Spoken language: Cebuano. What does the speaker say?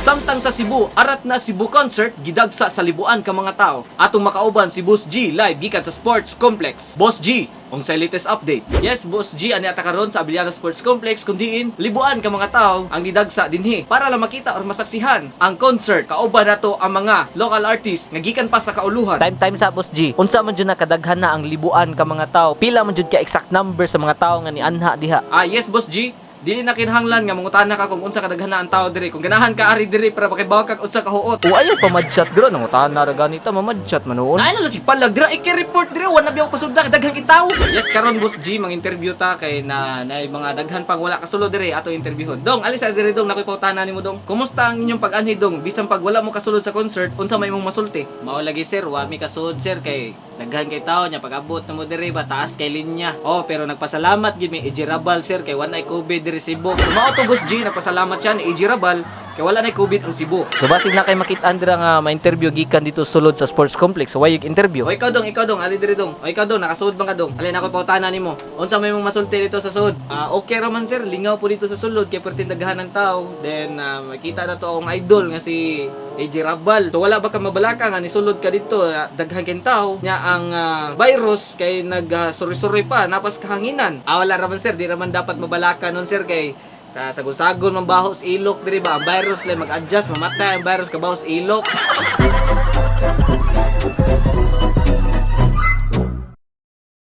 Samtang sa Cebu, arat na Cebu concert, gidagsa sa libuan ka mga tao. Atong makauban si Boss G live gikan sa Sports Complex. Boss G, unsay latest update? Yes, Boss G, ani ata karon sa Abellana Sports Complex kung diin libuan ka mga tao ang gidagsa dinhi para lang makita or masaksihan ang concert. Kauban nato ang mga local artists nga gikan pa sa kauluhan. Time time sa, Boss G. Unsa man jud na kadaghan na ang libuan ka mga tao? Pila man jud ka exact number sa mga tao nga nianha diha? Ah, yes, Boss G. Dili na kinahanglan nga mangutana ka kung unsa kadaghan na ang tao diri. Kung ganahan ka, ari diri para makibaw kag unsa kahuot. O ayaw pa madchat gro, nangutana ra ganita, mamadchat man noon. Naay na si palag dira iki-report diri, wala biyaw pasudla kay daghang itaw. Yes, karon, Boss G, mang-interview ta kay na naay mga daghan pang wala kasulod diri ato interviewon. Dong, alis sa diri dong, nakoy pautana nimo, dong. Kumusta ang inyong pag-anhi, dong? Bisan pag wala mo kasulod sa concert, unsa may imong masulti? Mao lagi, sir, wa mi kasulod, sir, kay daghan kay tao nya pag-abot na mo diri ba, taas kay linya. Oh, pero nagpasalamat gid mi AJ Rabal, sir, kay wala COVID diri Cebu. So mao to, Boss G, nagpasalamat siya ni AJ Rabal kay wala na COVID ang Cebu. So basig na kay makit-an dira nga ma-interview gikan dito sulod sa sports complex. So way interview. O ikaw dong, ikaw dong, ali diri dong. O ikaw dong, nakasuod man ka, dong. Alin ako pautana nimo. Unsa may mong masulti dito sa sud? Ah, okay ra man, sir, lingaw po dito sa sulod kay perting daghan ng tao. Then makita na to akong idol nga si AJ Rabal. So wala ba ka mabalaka nga nisulod ka dito, daghan kay tao nya ang virus kay nag suri-suri pa napas kahanginan? Ah, wala ra man, sir, di ra man dapat mabalaka nun, sir, kay sagol-sagol man baho sa ilok diri ba, ang virus lang mag-adjust, mamatay ang virus kabaho sa ilok.